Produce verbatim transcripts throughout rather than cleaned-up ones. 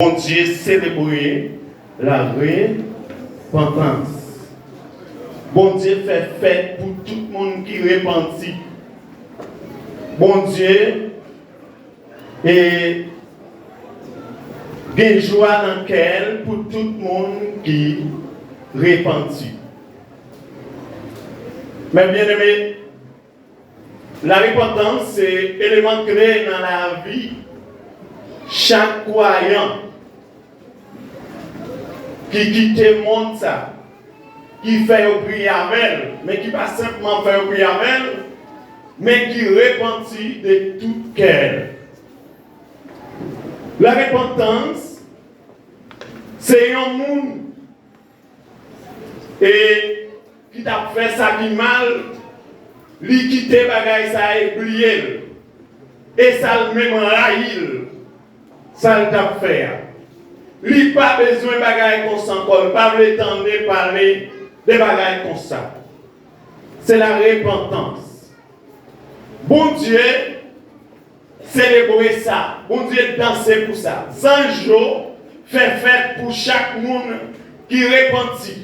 Bondye selebre larepantans. Bondye fè fèt pou tout moun ki repanti. Bondye e gen jwa nan kè l pou tout moun ki repanti. Mes bien-aimés, larepantans se eleman kle nan lavi chak kwayan ki kite mond sa, ki fè yo priye avè l, men ki pa senpman fè yo priye avè l, men ki repanti de tout kè l. Larepantans se yon moun e ki t ap fè sa ki mal, li kite bagay sa e bliye l, e sa l menm rayi l, sa l t ap fè a. Li pa bezwen bagay konsa ankò, li pa vle tande pale de bagay konsa. Se larepantans. Bondye selebre sa. Bondye danse pou sa. Zanj yo fè fèt pou chak moun ki repanti.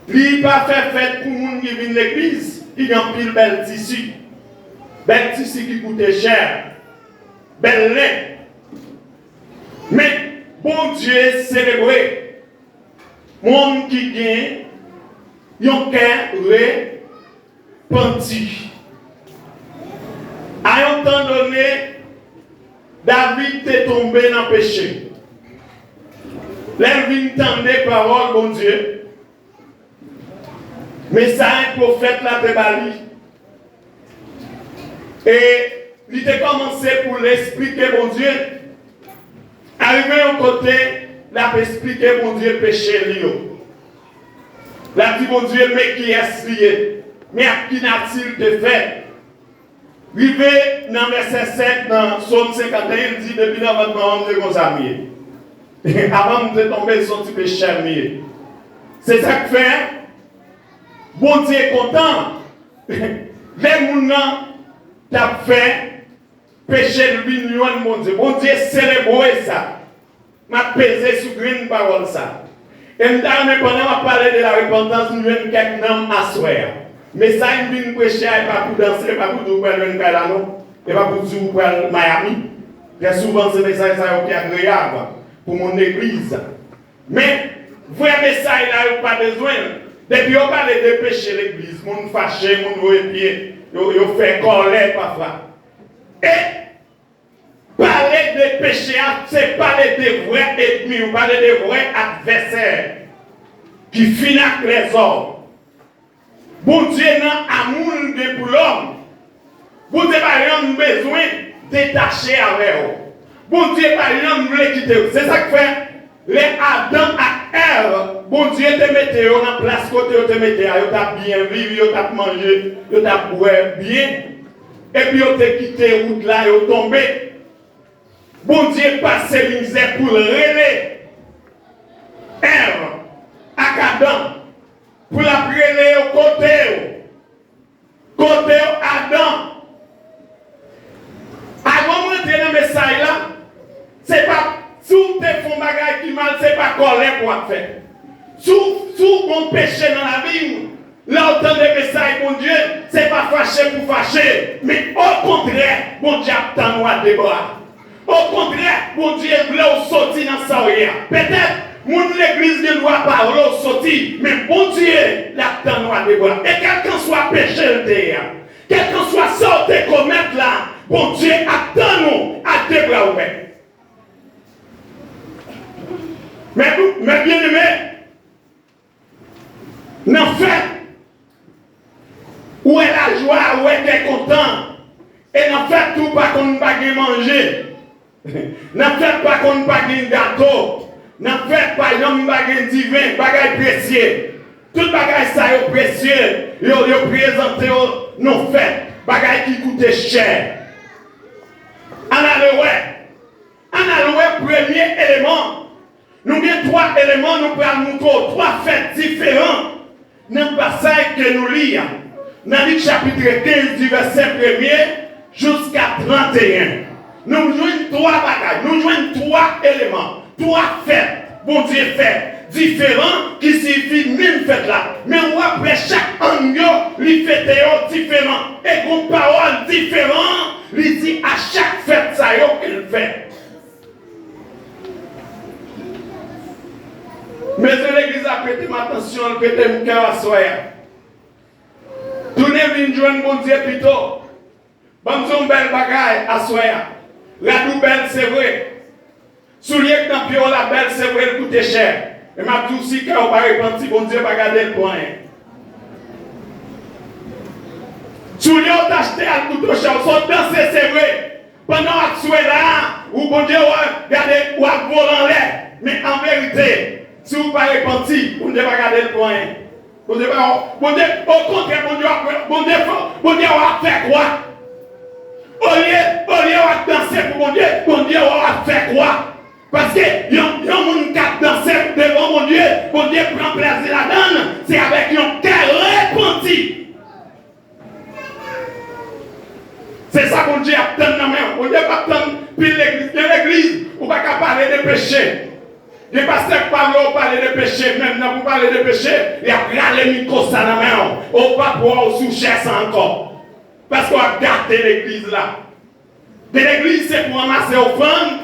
Li pa fè fèt pou moun ki vin legliz, ki gen anpil bèl tisi. Bèl tisi ki koute chè. Bèl len. Men, Bondye selebre moun ki gen yon kè re panti. A yon tan done, David te tonbe nan peche. Lè l vin tande pawòl Bondye, mesaj pwofèt la te ba li, e li te kòmanse pou l esplike Bondye. Arive yon kote, l ap esplike Bondye peche li yo. L ap di Bondye men kiyès li ye, men ak ki nati l te fèt. Rive nan vèsè sèt nan Sòm senkanteyen, l di, depi nan vant manman m, se konsa m ye. Avan m te tonbe, se yon ti pechè m ye. Se sa k fè, Bondye kontan lè moun nan t ap fè peche l vin jwenn Bondye. Bondye selebre sa. M ap peze sou grenn pawòl sa. E m ta renmen pandan m ap pale de larepantans, nou jwenn kèk nanm aswè a. Mesaj m vin preche a, e pa pou danse, e pa pou di w pral jwenn kay la non. E pa pou di w pral Miami. Trè souvan, se mesaj sa yo ki agreyab pou moun legliz. Men, vrè mesaj la, yo pa bezwen l. Depi yo pale de peche legliz, moun fache, moun voye pye, yo, yo fè kòlè pafwa. E pale de peche a, se pale de vrè ènmi w, pale de vrè advèsè ki fin ak lèzòm. Bondye nan amou l gen pou lòm, Bondye pa janm bezwen detache avè w. Bondye pa janm vle kite w. Se sa k fè, lè Adan ak Èv, Bondye te mete yo nan plas kote yo te mete a, yo t ap byen viv, yo t ap manje, yo t ap bwè byen. Epi yo te kite wout la, yo tonbe. Bondye pase mizè pou l rele Èv ak Adan, pou l ap rele yo kote yo. Kote yo, Adan? Avan m rantre nan mesaj la, se pa, si w te fè yon bagay ki mal, se pa kòlè pou w ap fè. Si w, si w gon peche nan lavi w, lè w tande mesaj Bondye, se pa fache pou fache, men okontrè, Bondye ap tann ou a de bra. Okontrè, Bondye vle w soti nan sa w ye a. Petèt, moun legliz gen dwa pa vle w soti, men Bondye, l ap tann ou a de bra. E kèlkanswa peche l te ye a, kèlkanswa sa w te komèt la, Bondye ap tann ou a de bra ouvè. Men, men byeneme, nan fèt, ou wè lajwa, ou wè kè kontan. E nan fèt tou, pa konn pa gen manje. Nan fèt, pa konn pa gen gato. Nan fèt, pa janm pa gen diven, bagay presye. Tout bagay sa yo presye, yo, yo prezante yo nan fèt. Bagay ki koute chè. Ann ale wè. Ann al wè premye eleman. Nou gen twa eleman nou pral montre w, twa fèt diferan nan pasaj ke nou li a. Nan Lik chapit kenz, di vèsè premye jiska tranteyen. Nou jwenn twa bagay, nou jwenn twa eleman. twa fèt Bondye fè diferan ki siyifi menm fèt la. Men w ap wè chak ann yo, li fete yo diferan. E gon pawòl diferan li di a chak fèt sa yo ke l fè. Mezye, legliz la prete m atansyon, l prete m kè w aswè a. Tounen vin jwenn Bondye pito. Ban m di w yon bèl bagay aswè a. Rad ou bèl, se vre. Soulye k nan pye w la bèl, se vre, l koute chè. Men m ap di w, si kè w pa repanti, Bondye pa gade l pou anyen. Soulye w t achte a, l koute w chè, w sot danse, se vre. Pandan w ap swe la, ou Bondye wè, gade, w ap vole anlè. Men an verite, si w pa repanti, Bondye pa gade l pou anyen. Bondye pa, Bondye, okontrè, Bondye w ap, Bondye fò, Bondye w ap fè kwa. Olye, olye w ap danse pou Bondye, Bondye w ap fè kwa. Paske yon, yon moun k ap danse devan Bondye, Bondye pran plezi ladan l, se avèk yon kè repanti. Se sa Bondye ap tann nan men w. Bondye p ap tann pil legliz. Gen legliz, ou pa ka pale de peche. Gen pastè k pa vle w pale de peche, menm nan pou pale de peche, y ap rale mikwo sa nan men w. Ou p ap wè w sou chè sa ankò. Paske w ap gate legliz la. Gen legliz, se pou ranmase ofrann.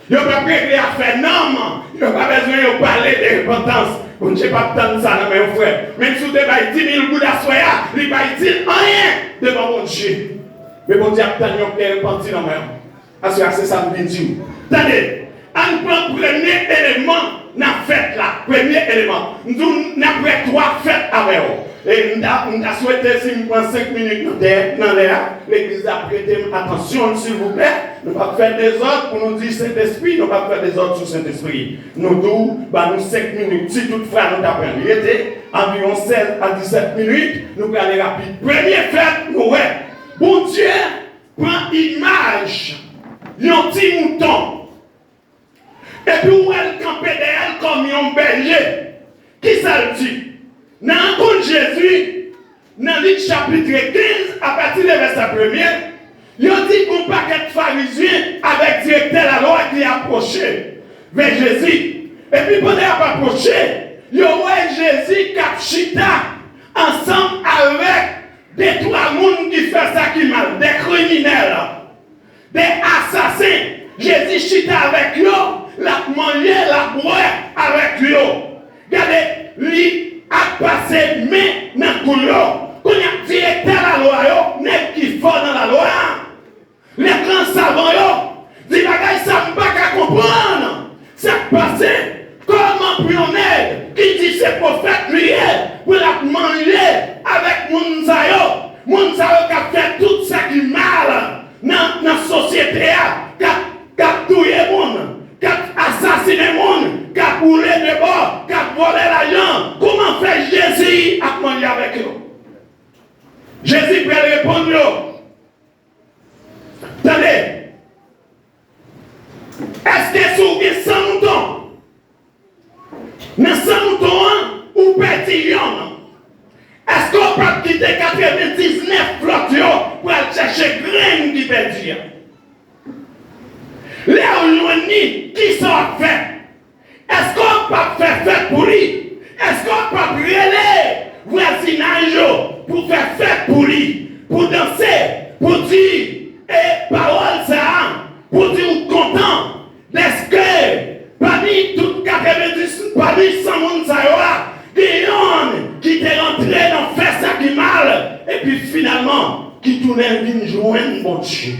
Yo p ap regle afè nanm, yo pa bezwen yo pale de repantans. Bondye p ap tann sa nan men w, frè. Menm si w te bay di mil goud aswè a, li pa itil anyen devan Bondye. Men Bondye ap tann yon kè repanti nan men w. Aswè a, se sa m vin di w. Tande, ann pran premye eleman nan fèt la. Premye eleman. M di w, n ap wè twa fèt avè w. E m ta, m ta swete si m pran senk minit nan tè, nan lè a, legliz la prete m atansyon l, silvouplè. Nou p ap fè dezòd pou nou di Sentespri, nou p ap fè dezòd sou Sentespri. Nou di w, ba nou senk minit. Si toutfwa nou ta pran l, rete anviwon sèz a disèt minit, nou prale rapid. Premye fèt, nou wè Bondye pran imaj yon ti mouton. Epi w wè l kanpe dèyè l kòm yon bèje. Kisa l di? Nan rankont Jezi, nan Lik chapit kenz, apati de vèsè premye, yo di gon pakèt Farizyen avèk direktè lalwa ki apwoche vè Jezi. Epi pandan y ap apwoche, yo wè Jezi k ap chita ansanm avèk de twa moun ki fè sa ki mal, de kriminèl, de asasen. Jezi chita avèk yo, l ap manje, l ap bwè avèk yo. Gade, li ap pase men nan kou yo. Kounye a, direktè lalwa yo, nèg ki fò nan lalwa a, lè gran savan yo di bagay sa m pa ka konprann. Sa k pase? Kòman pou yon nèg ki di se pwofèt li ye, pou l ap manje avèk moun sa yo? Moun sa yo k ap fè tout sa ki mal nan, nan sosyete a, k ap, k ap touye moun, k ap asasinen moun, k ap woule de bò, k ap vòlè lajan. Kòman fè Jezi ap manje avèk yo? Jezi pral reponn yo. Tande! Èske si w gen san mouton, nan san mouton an, ou pèdi yonn, èske w p ap kite katrevendiznèf lòt yo pou al chèche grenn ki pèdi a? Lè w jwenn li, kisa w ap fè? Èske w p ap fè fèt pou li? Èske w p ap rele vwazinaj yo pou fè fèt pou li, pou danse, pou di, e, pawòl sa a, pou di w kontan dèske pami tout katrevendiz, pami san moun sa yo a, gen yonn ki te rantre nan fè sa ki mal, epi finalman, ki tounen vin jwenn Bondye?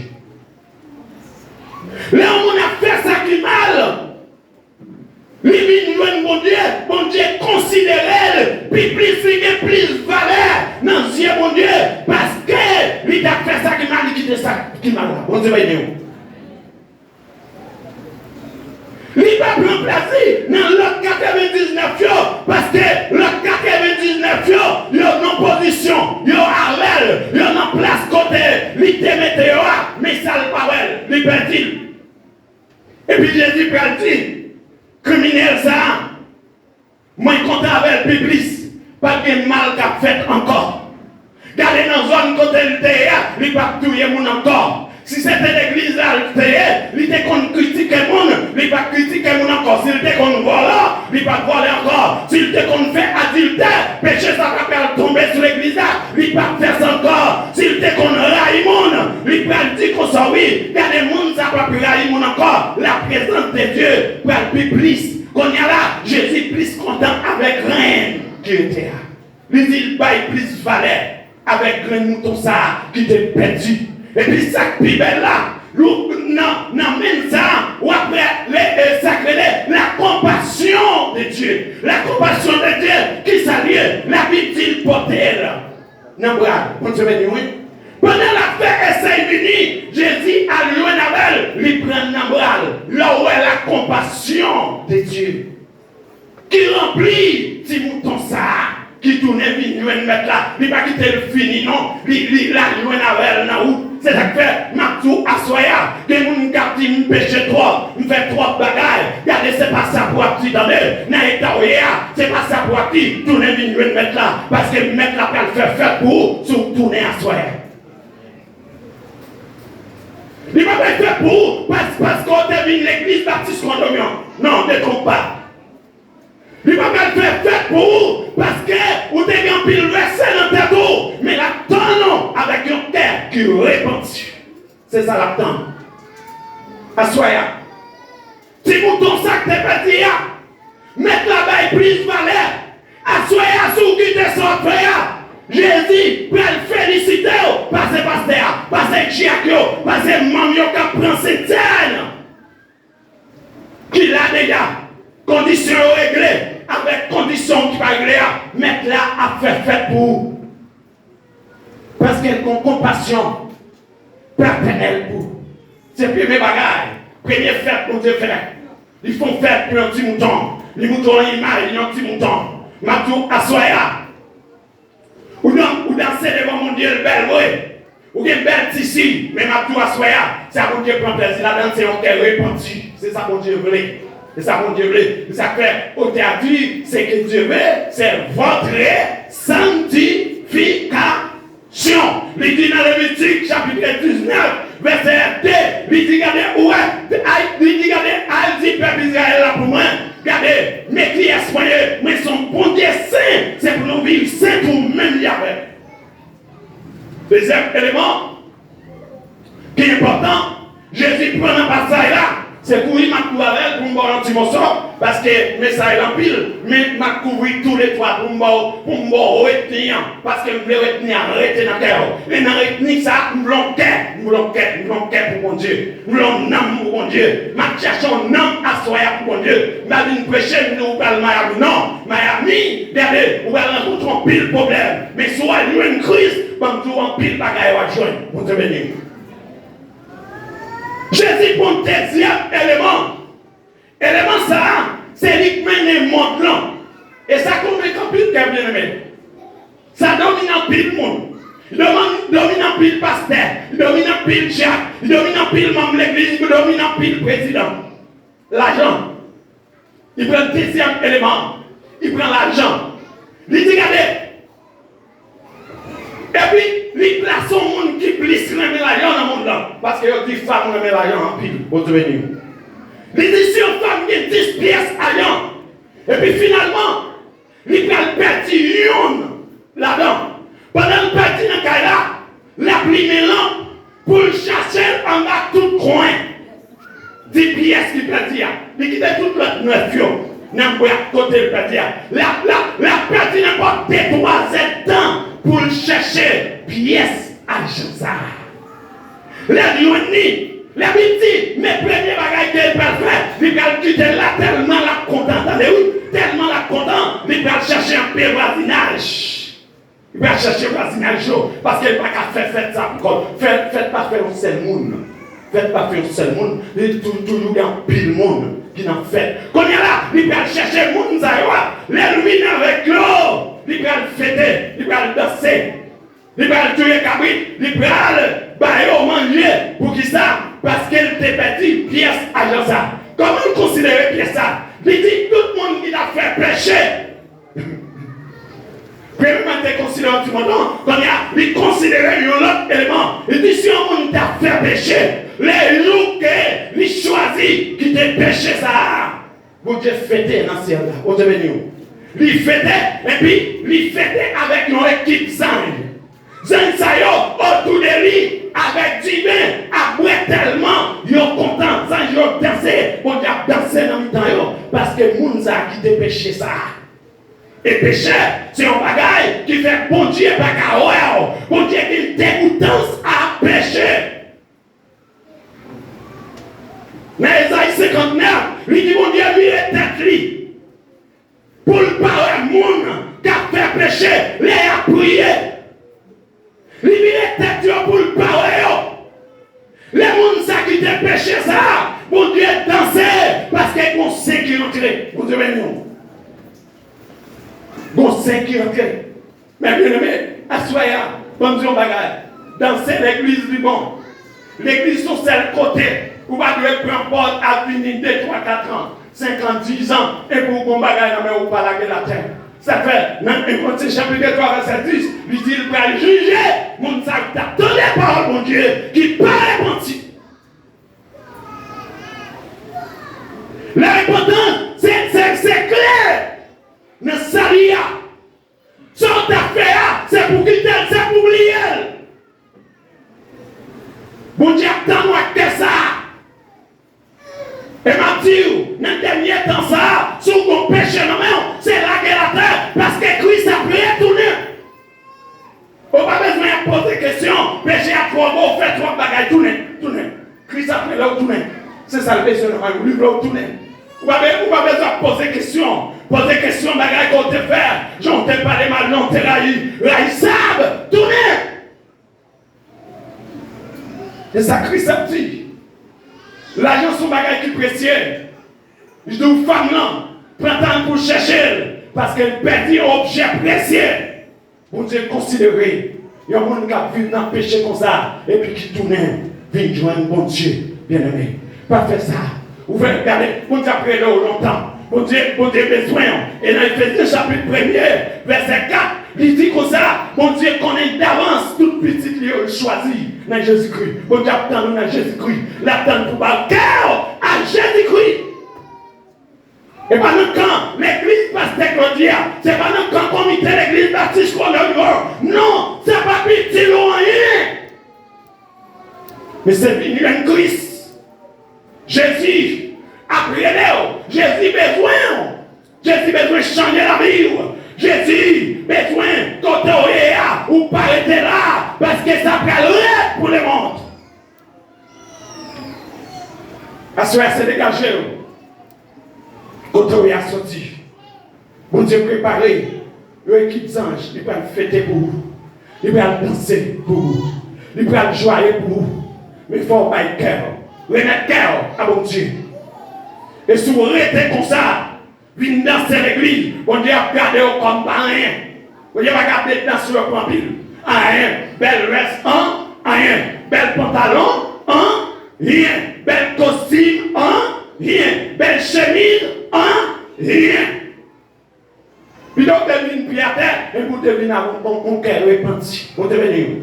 Lè yon moun ap fè sa ki mal, li vin jwenn Bondye, Bondye konsidere l pi plis, li gen plis valè nan zye Bondye, paske li t ap fè sa ki mal, li kite sa ki mal la. Bondye beni w. Li pa pran plezi nan lòt katrevendiznèf yo, paske lòt katrevendiznèf yo, yo nan pozisyon, yo avè l, yo nan plas kote li te mete yo a, men sa l pa wè l, li pèdi l. Epi Jezi pral di, kriminèl sa a, mwen kontan avè l pi plis, p ap gen mal k ap fèt ankò. Gade nan zòn kote l te ye a, li p ap touye moun ankò. Si se te legliz la l te ye, li te konn kritike moun, li pa t kritike moun ankò. Si l te konn vòlò, li pa t vòlè ankò. Si l te konn fè adiltè, peche sa ta pral tonbe sou legliz la, li pa t fè sa ankò. Si l te konn rayi moun, li pral di konsa, wi, gade, moun sa p ap rayi moun ankò. La prezans de Dye pral pi plis. Kounye a la, Jezi plis kontan avèk grenn ki rete a. Li di l bay plis valè avèk grenn mouton sa a ki te pèdi. Epi sa k pi bèl la, lou-, nan, nan menm sa a, w ap wè le, e, sa k rele la compassion de Dieu. La compassion de Dieu, ki sa l ye? Labib di l pote l nan bra l. Bondye beni w, wi. Pandan l ap fè esèy vini, Jezi al jwenn avè l, li pran l nan bra l. Lè w wè la compassion de Dieu ki ranpli ti mouton sa a, ki tounen vin jwenn mèt la. Li pa kite l fini, non. Li, li, l al jwenn avè l nan wout. Se sa k fè m ap di w aswè a, gen moun k ap di, "M peche twòp, m fè twòp bagay." Gade, se pa sa pou w ap di, tande. Nan eta w ye a, se pa sa pou w ap di, tounen vin jwenn mèt la. Paske mèt la pral fè fèt pou ou si w tounen aswè a. Li pa pral fèt pou ou pas-, paske w te vin legliz Batis Kondonm. Non, détrompe pas. Li pa pral fè fèt pou ou, paske ou te gen anpil vèsè nan tèt ou, men l ap tann ou avèk yon kè ki repanti. Se sa l ap tann. Aswè a, ti mouton sa k te pèdi a, mèt la bay plis valè. Aswè a, si w kite sa w ap fè a, Jezi pral felisite w, pase pastè a, pase dyak yo, pase manm yo k ap pran sentsèn. Ki la deja, kondisyon yo regle, avèk kondisyon ki pa regle a, mèt la ap fè fèt pou ou. Paske l gon konpasyon patènèl pou ou. Se premye bagay, premye fèt Bondye fè. Li fè yon fèt pou yon ti mouton. Li montre w imaj yon ti mouton. M ap di w aswè a, Ou dan-, ou danse devan Bondye, l bèl vre. Ou gen bèl tisi, men m ap di w aswè a, sa Bondye pran plezi ladan l, se yon kè repanti. Se sa Bondye vle. Se sa Bondye vle. Se sa k fè otè a di, ce que Dieu veut, c'est votre sanctification. Li di nan Levitik, chapit diznèf, vèsè de, li di, gade, ou wè, ay, li di, gade, al di pèp Izrayèl la pou mwen, gade, men kiyès mwen ye, mwen se yon Bondye sen, se pou nou viv sen tou menm jan avè m. Dezyèm eleman ki enpòtan, Jezi pran nan pasaj la, se kouri m ap kouri avè l pou m ba w yon ti moso, paske mesaj la anpil, men m ap kouvri toulètwa pou m ba w, pou m ba w retni an, paske m vle retni an rete nan kè w. E nan retni sa, m vle yon kè, m vle yon kè, m vle yon kè pou Bondye. M vle yon nanm pou Bondye. M ap chèche yon nanm aswè a pou Bondye. M pa vin preche, m di w pral Miami. Non, Miami, gade, ou pral rankontre anpil pwoblèm. Men si w al jwenn Kris, ban m di w anpil bagay w ap jwenn. Bondye beni w. Jezi pran dezyèm eleman. Eleman sa a, se li k mennen mond lan. E sa konvenk anpil kè, byeneme. Sa domine anpil moun. Li domine, domine anpil pastè. Li domine anpil dyak. Li domine anpil manm legliz. Li domine anpil prezidan. Lajan. Li pran dezyèm eleman. Li pran lajan. Li di, gade, epi, li plase yon moun ki plis renmen lajan nan mond lan. Paske yo di fanm renmen lajan anpil. Bondye beni w. Li di, si yon fanm gen dis pyès lajan, epi finalman, li pral pèdi yonn ladan. Pandan l pèdi nan kay la, l ap limen lanp pou l chache l anba tout kwen. Di pyès li pèdi a. Li kite tout lòt nèf yo nan bwat kote l pèdi a. L ap, l ap, l ap pèdi nenpòt de, twa zèdtan pou l chèche pyès ajan sa a. Lè l jwenn li, Labib di, men premye bagay ke l pral fè, li pral kite l la tèlman l ap kontan. Tande wi, tèlman l ap kontan, li pral chèche anpil vwazinaj. Li pral chèche vwazinaj yo, paske l pa ka fè fèt sa pou kò l. Fè, fèt pa fè yon sèl moun. Fèt pa fè yon sèl moun. Li tou-, toujou gen anpil moun ki nan fèt. Kounye a la, li pral chèche moun sa yo a. Lè l vin avèk yo, li pral fete, li pral danse. Li pral touye kabrit, li pral ba yo manje. Poukisa? Paske l te pèdi pyès ajan sa. Kòman l konsidere pyès sa? Li di, tout moun ki t ap fè peche, Epi mwen te konsidere yon ti moton, kounye a, li konsidere yon lòt eleman. Li di, si yon moun ta fè peche, lejou ke li chwazi kite peche sa a, Bondye fete nan syèl la. Bondye beni w. Li fete, epi li fete avèk yon ekip zanj. Zanj sa yo otou de li avèk diven, ap bwè tèlman yo kontan. Zanj yo danse, Bondye ap danse nan mitan yo, paske moun sa a kite peche sa a. E peche, se yon bagay ki fè Bondye pa ka wè w. Bondye gen degoutans a peche. Nan Ezayi senkantnèf, li di Bondye vire tèt li pou l pa wè moun k ap fè peche lè y ap priye. Li vire tèt yo pou l pa wè yo. Lè moun sa kite peche sa a, Bondye danse, paske gon sen ki rantre. Bondye beni w. Gon sen ki rantre. Men byeneme, aswè a, ban m di yon bagay. Danse legliz li bon. Legliz se yon sèl kote. Ou pa dwe pran pòz ap vini de, twa, kat an, senk an, diz an, epi w gon bagay nan men w, ou pa lage l atè. Sa fè, nan en Korentyen chapit twa, vèsè dis, li di l pral jije moun sa yo ki t ap tande pawòl Bondye, ki pa repanti. Larepantans, se, se, se kle nan sali a. Sa w t ap fè a, se pou w kite l, se pou w bliye l. Bondye ap tann w ak kè sa a. E m ap di w, nan dènye tan sa a, si w gon peche nan men w, se lage l atè, paske Kris ap retounen. Ou pa bezwen ap poze kesyon, peche a twò gwo, ou fè twòp bagay, tounen, tounen. Kris ap rele w tounen. Se sa l bezwen nan men w, li vle w tounen. Ou pa be-, ou pa bezwen ap poze kesyon. Poze kesyon bagay ke w te fè, jan w te pale mal, jan w te rayi, rayisab, tounen. Se sa Kris ap di. Lajan se yon bagay ki presye. Li di w fanm lan, pran tan pou chèche l, paske l pèdi yon objè presye. Bondye konsidere yon moun k ap viv nan peche konsa, epi ki tounen vin jwenn Bondye, byeneme. Pa fè sa. Ou fè gade, Bondye ap rele w lontan. Bondye, Bondye bezwen w. E nan Efezyen chapit premye, vèsè kat, li di konsa, Bondye konnen davans tout pitit li yo l chwazi nan Jezikri. Bondye ap tann ou nan Jezikri. L ap tann pou ba w kè w a Jezikri. E pa nan kan legliz pastè Claudy a, se pa nan kan komite legliz Batis Kònòy yo. Non, sa p ap itil ou anyen. Men se vin jwenn Kris. Jezi ap rele w. Jezi bezwen w. Jezi bezwen chanje lavi w. Jezi bezwen kote w ye a, ou pa rete la, paske sa pral rèd pou lemonn. Aswè a se degaje w. Kote w ye a soti. Bondye prepare yon ekip zanj, li pral fete pou ou. Li pral danse pou ou. Li pral jwaye pou ou. Men fò w bay kè w. Remèt kè w a Bondye. E si w rete konsa, vin danse legliz, Bondye ap gade w kòm pa anyen. Bondye pa gade dans yo pou anpil. Anyen. Bèl vès, an, anyen. Bèl pantalon, an, yen. Bèl kostim, an, yen. Bèl chemiz, an, yen. Pito w te vin pye atè, men pou w te vin ak yon, yon, yon kè repanti. Bondye beni w.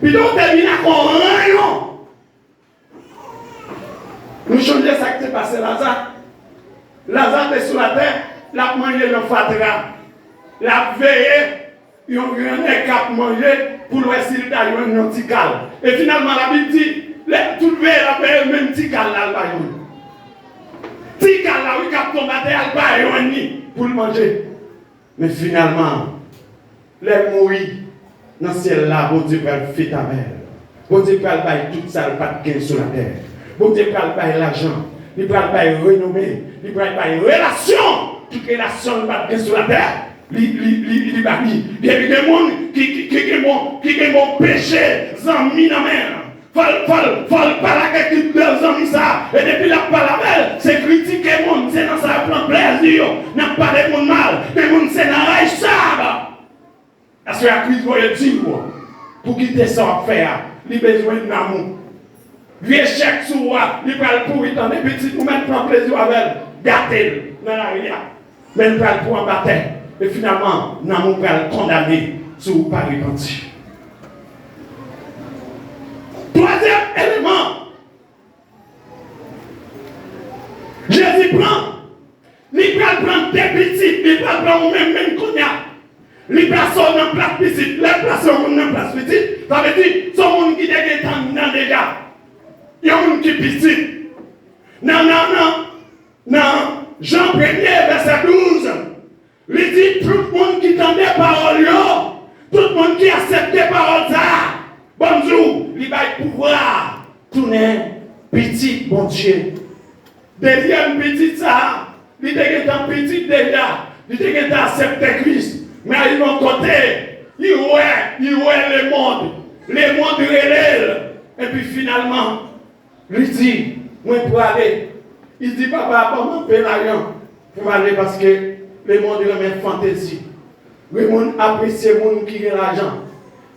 Pito w te vin ak yon ranyon. Nou chonje sa k te pase Laza. Laza te sou latè, l ap manje nan fatra. L ap veye yon grannèg k ap manje pou l wè si l ta jwenn yon ti kal. E finalman, Labib di, lè tout veye l ap veye, menm ti kal la, l pa jwenn. Ti kal la, wi, k ap tonbe atè a, l pa jwenn li pou l manje. Men finalman, lè l mouri, nan syèl la, Bondye pral fete avè l. Bondye pral bay tout sa l pa t gen sou latè. Bondye pral bay lajan. Li pral bay renome. Li pral bay relasyon. Tout relasyon l pa t gen sou latè, li, li, li, li ba li. Byen, li gen moun ki, ki, ki gen bon, ki gen bon peche zanmi nan men l. Fò l, fò l, fò l pale ak ekip de zanmi sa a. E depi l ap pale avè l, se kritike moun, se nan sa yo pran plezi yo, nan pale moun mal. Men moun se nan rayisab. Aswè a Kris voye di w pou kite sa w ap fè a. Li bezwen nan ou. Vye chèk sou ou a, li pral pouri, tande pitit, ou mèt pran plezi w avè l, gate l nan lari a. Men l pral pou anba tè. E finalman, nanm ou pral kondane si w pa repanti. Twazyèm eleman, Jezi pran, li pral pran de pitit, li pral pran ou menm, menm kounye a. Li plase w nan plas pitit. Lè l plase yon moun nan plas pitit, sa vle di, se yon moun ki te gentan nan deja. Yon moun ki pitit. Nan, nan, nan, nan Jan premye, vèsè douz, li di, tout moun ki tande pawòl yo, tout moun ki aksepte pawòl sa a, ban m di w, li bay pouvwa tounen pitit Bondye. Dezyèm pitit sa a, li te gentan pitit deja, li te gentan aksepte Kris. Men arive yon kote, li wè, li wè lemonn, lemonn rele l. Epi finalman, li di, mwen prale. Li di, papa, ban m anpe lajan pou m ale paske lemonn renmen fantezi. Lemonn apresye moun ki gen lajan.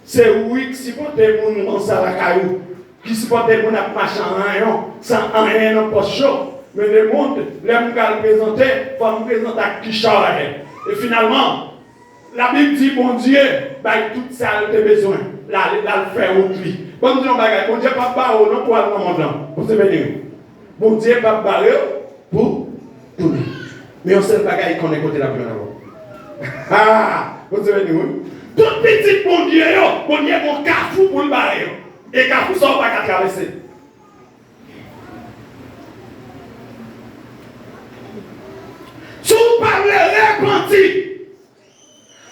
Se ou wi ki sipòte moun konsa lakay ou, ki sipòte moun ap mache an ranyon, san anyen nan pòch yo. Men lemonn, lè m pral prezante, fò m prezante ak kichòy. E finalman, Labib di Bondye bay tout sa l te bezwen. L al, l al fè wout li. Ban m di yon bagay, Bondye p ap bare w non pou w al nan mond lan. Bondye beni w. Bondye p ap bare w pou tounen. Men yon sèl bagay, li konnen kote l ap jwenn avè w. Ha! Bondye beni w, wi. Tout pitit Bondye yo, Bondye gon kafou pou l bare yo. E kafou sa w pa ka travèse. Si w pa vle repanti,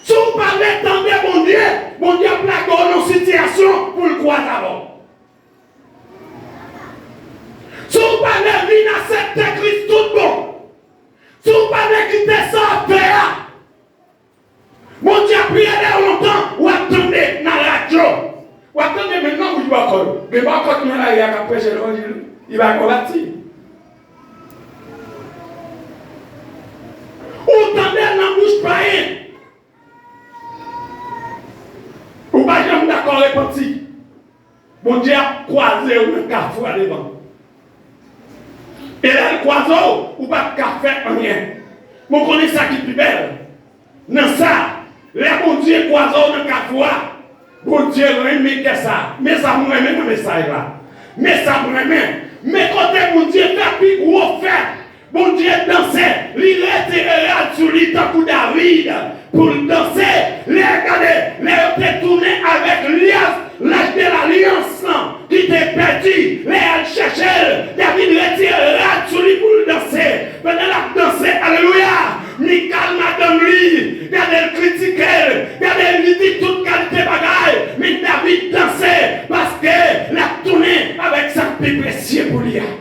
si w pa vle tande Bondye, Bondye ap lage w nan sitiyasyon pou l kwaze avè w. Si w pa vle vin aksepte Kris tout bon, si w pa vle kite sa w ap fè a, Bondye ap rele w lontan, w ap tande nan radyo. W ap tande menm nan bouch bòkò yo. Gen bòkò ki nan lari a k ap preche levanjil, wi. Li pa konvèti. Ou tande l nan bouch payen. Ou pa janm dakò repanti. Bondye ap kwaze w nan kafou a devan. E lè l kwaze w, ou p ap ka fè anyen. Men w konnen sa ki pi bèl nan sa? Lè Bondye kwaze w nan kafou a, Bondye renmen kè sa. Men sa m renmen nan mesaj la. Men sa m renmen. Men kote Bondye fè pi gwo fèt. Bondye danse, li retire rad sou li tankou David pou l danse. Lè, gade, lè yo te tounen avèk lyas, lach de lalyans lan ki te pèdi, lè y al chèche l, David retire rad sou li pou l danse. Pandan l ap danse, alelouya, Mikal, madanm li, gade l kritike l, gade l, li di tout kalite bagay, men David danse, paske l ap tounen avèk sa k pi presye pou li a.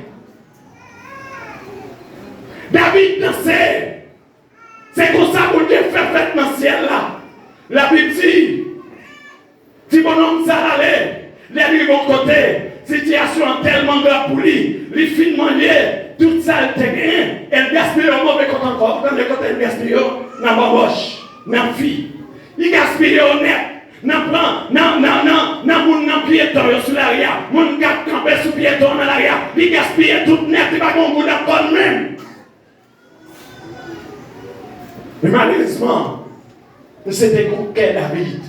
David danse. Se konsa Bondye fè fèt nan syèl la. Labib di, ti bonnonm sa l ale, lè l rive yon kote, sitiyasyon an tèlman grav pou li, li fin manje tout sa l te genyen, e l gaspiye yo move kote ankò. Ou tande kote l gaspiye yo? Nan banbòch, nan fi. Li gaspiye yo nèt. Nan pran, nan, nan, nan, nan moun nan pyeton yo sou lari a, moun k ap kanpe sou pyeton nan lari a, li gaspiye tout nèt, li pa gen yon goud ankò l menm. Men malerezman, misye te gon kè David,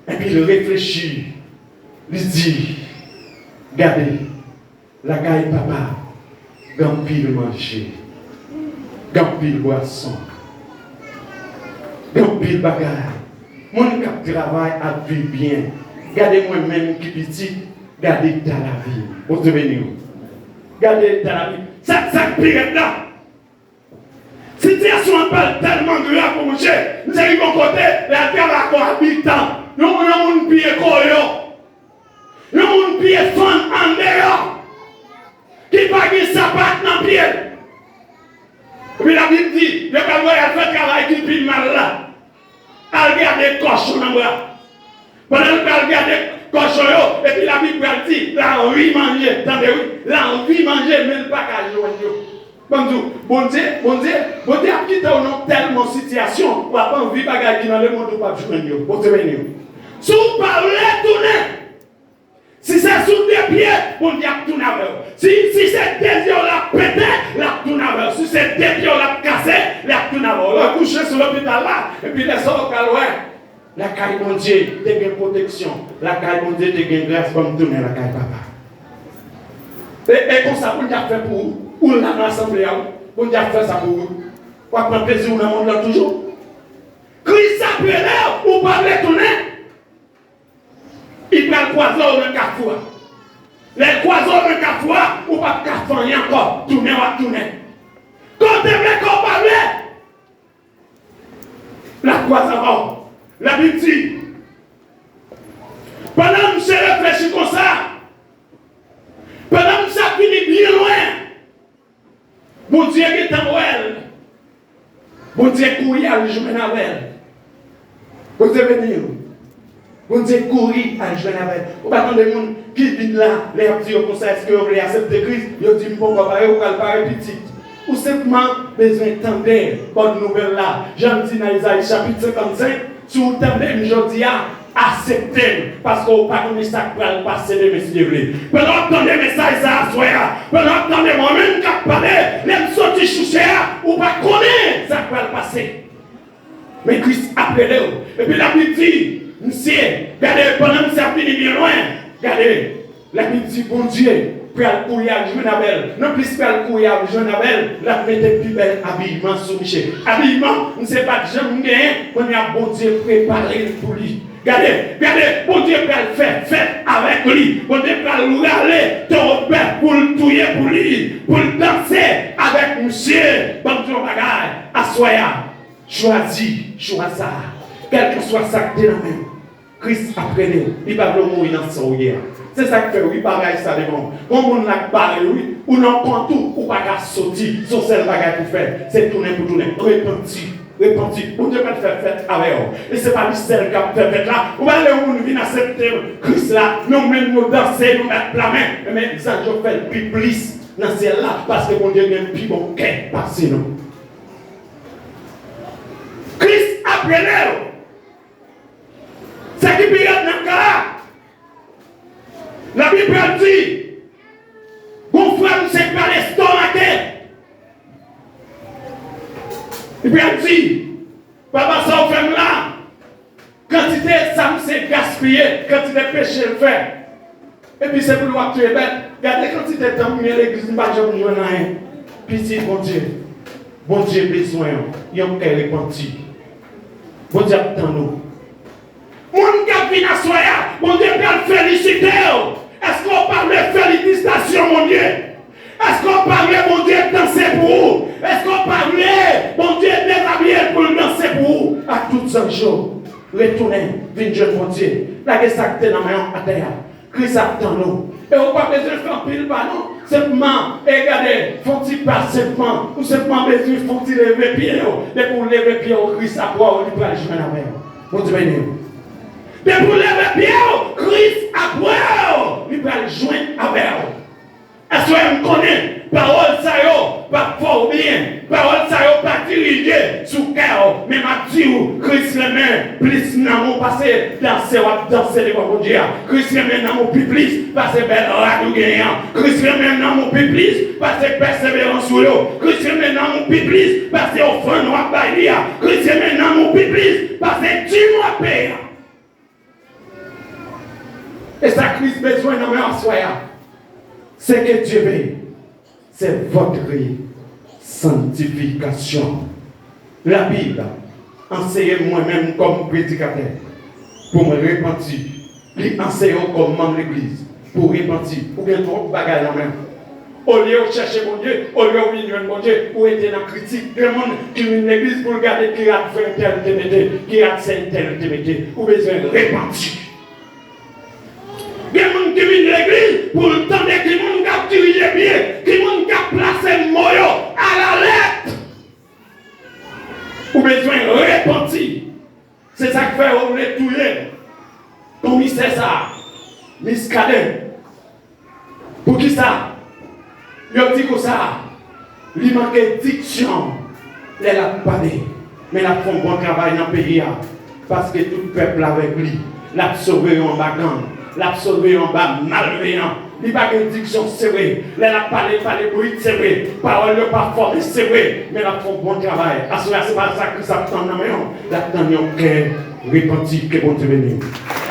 epi l reflechi, li di, gade, lakay papa, gen anpil manje, gen anpil bwason, gen anpil bagay. Moun k ap travay ap viv byen. Gade mwen menm ki pitit, gade eta lavi m. Bondye beni w. Gade eta lavi m. Sa, sa k pi rèd la. Sitiyasyon an pral tèlman grav pou misye. Misye rive yon kote, l al travay ak yon abitan. Yon, yon moun piye koyo. Yon moun piye fann andeyò. Ki pa gen sapat nan pye l. Epi Labib di, yo pral voye al fè travay ki pi mal la. Al gade kòchon nan bwa. Pandan l pral gade kòchon yo, epi Labib pral di, l anvi manje, tande wi, l anvi manje, men l pa ka jwenn yo. Ban m di w, Bondye, Bondye, Bondye ap kite w nan tèlman sitiyasyon, w ap anvi bagay ki nan lemonn ou p ap jwenn yo. Bondye beni w. Si w pa vle tounen, si se sou de pye, Bondye ap tounen avè w. Si, si se de zye w l ap pete, l ap tounen avè w. Si se de pye w l ap kase, l ap tounen Nan ou kouche sou lopital la, epi lè sa w pral wè. Lakay Bondye te gen pwoteksyon. Lakay Bondye te gen gras, ban m tounen lakay Papa. E, e konsa Bondye ap fè pou ou. Ou la nan asanble a, ou, Bondye ap fè sa pou ou. W ap pran plezi w nan mond lan toujou. Kris ap rele w, ou pa vle tounen. Li pral kwaze w nan kafou a. Lè l kwaze w nan kafou a, ou p ap ka fè anyen ankò. Tounen w ap tounen. Kote vle, kote w pa vle. L ap kwaze avè w. Labib di, pandan misye reflechi konsa, pandan misye ap vini byen lwen, Bondye gentan wè l. Bondye kouri al jwenn avè l. Bondye beni w. Bondye kouri al jwenn avè l. Ou pa tande moun ki vin la, lè y ap di yo konsa, èske yo vle aksepte Kris? Yo di, "M poko pare." Ou pral pare pitit. Ou senpman bezwen tande bòn nouvèl la. Jan l di nan Ezayi chapit senkannsenk, si w tande m jodi a, aksepte l, paske w pa konnen sa k pral pase demen, si Dye vle. Pandan w ap tande mesaj sa aswè a, pandan w ap tande mwen menm k ap pale, lè m soti chouche a, ou pa konnen sa k pral pase. Men Kris ap rele w. Epi Labib di, misye, gade, pandan misye ap vini byen lwen, gade, Labib di Bondye pral kouri al jwenn avè l. Non, Kris pral kouri al jwenn avè l, l ap mete pi bèl abiyman sou misye. Abiyman misye pa t janm genyen, kounye a Bondye prepare l pou li. Gade, gade, Bondye pral fè fèt avèk li. Bondye pral rale towo bèf pou l touye pou li, pou l danse avèk misye. Ban m di w yon bagay, aswè a, chwazi chwa sa a. Kèlkeswa sa k te nan men w, Kris ap rele w. Li pa vle w mouri nan sa w ye a. Se sa k fè w ri, pa rayi sa devan w. Gon moun la k bare w, wi. Ou nan kont ou, ou pa ka soti. Se yon sèl bagay pou fè, se tounen pou tounen. Repanti. Repanti. Bondye pral fè fèt avè w. E se pa li sèl k ap fè fèt la. Ou pa lè yon moun vin aksepte Kris la, nou menm nou danse, nou bat lamen. Men zanj yo fè l pi plis nan syèl la, paske Bondye gen pi bon kè pase nou. Kris ap rele w. Sa ki pi rèd nan ka a, Labib pral di, gon frè m se pral estomake. Li pral di, "Papa, sa w fè m la, kantite sa m se gaspiye, kantite peche l fè." Epi se pou li w ap touye bèt. Gade kantite tan m gen legliz, m pa janm jwenn anyen. Pitit Bondye, Bondye bezwen yon kè repanti. Bondye ap tann ou. Moun k ap vin aswè a, Bondye pral felisite w. Èske w pa vle felisitasyon Bondye? Èske w pa vle Bondye danse pou ou? Èske w pa vle Bondye dezabiye l pou l danse pou ou? Ak tout zanj yo, retounen, vin jwenn Bondye. Lage sa k te nan men w atè a. Kris ap tann ou. E ou pa bezwen fè anpil pa non. Senpman, e gade, fè yon ti pa senpman. Ou senpman bezwen fè yon ti leve pye w. Depi w leve pye w, Kris ap wè w, li pral jwenn avè w. Bondye beni w. Depi w leve pye w, Kris ap wè w, li pral jwenn avè w. Èske m konnen pawòl sa yo p ap fè w byen? Pawòl sa yo pa dirije sou kè w, men m ap di w, Kris renmen plis nanm ou pase danse w ap danse devan Bondye a. Kris renmen nanm ou pi plis pase bèl rad ou genyen an. Kris renmen nanm ou pi plis pase pèseverans ou yo. Kris renmen nanm ou pi plis pase ofrann w ap bay li a. Kris renmen nanm ou pi plis pase dim w ap peye a. E sa Kris bezwen nan men w aswè a, ce que Dieu veut, c'est votre sanctification. Labib anseye m mwen menm kòm predikatè pou mwen repanti. Li anseye w kòm manm legliz pou w repanti. Ou gen twòp bagay nan men w. Olye w chèche Bondye, olye w vin jwenn Bondye, ou rete nan kritik. Gen moun ki vin legliz pou l gade ki rad frè entèl te mete, ki rad sè entèl te mete. Ou bezwen repanti. Gen moun ki vin legliz pou l tande ki moun k ap dirije byen, ki moun k ap plase mo yo alalèt. Ou bezwen repanti. Se sa k fè yo vle touye komisè sa a, Miskaden. Poukisa? Yo di konsa, li manke diksyon lè l ap pale, men l ap fè yon bon travay nan peyi a, paske tout pèp la avèk li. L ap sove yo anba gang, l ap sove yo anba malveyan. Li pa gen diksyon, se vre. Lè l ap pale, l pale brit, se vre. Pawòl yo pa fòme, se vre. Men l ap fè yon bon travay. Aswè a, se pa sa Kris ap tann nan men w. L ap tann yon kè repanti. Ke Bondye beni w.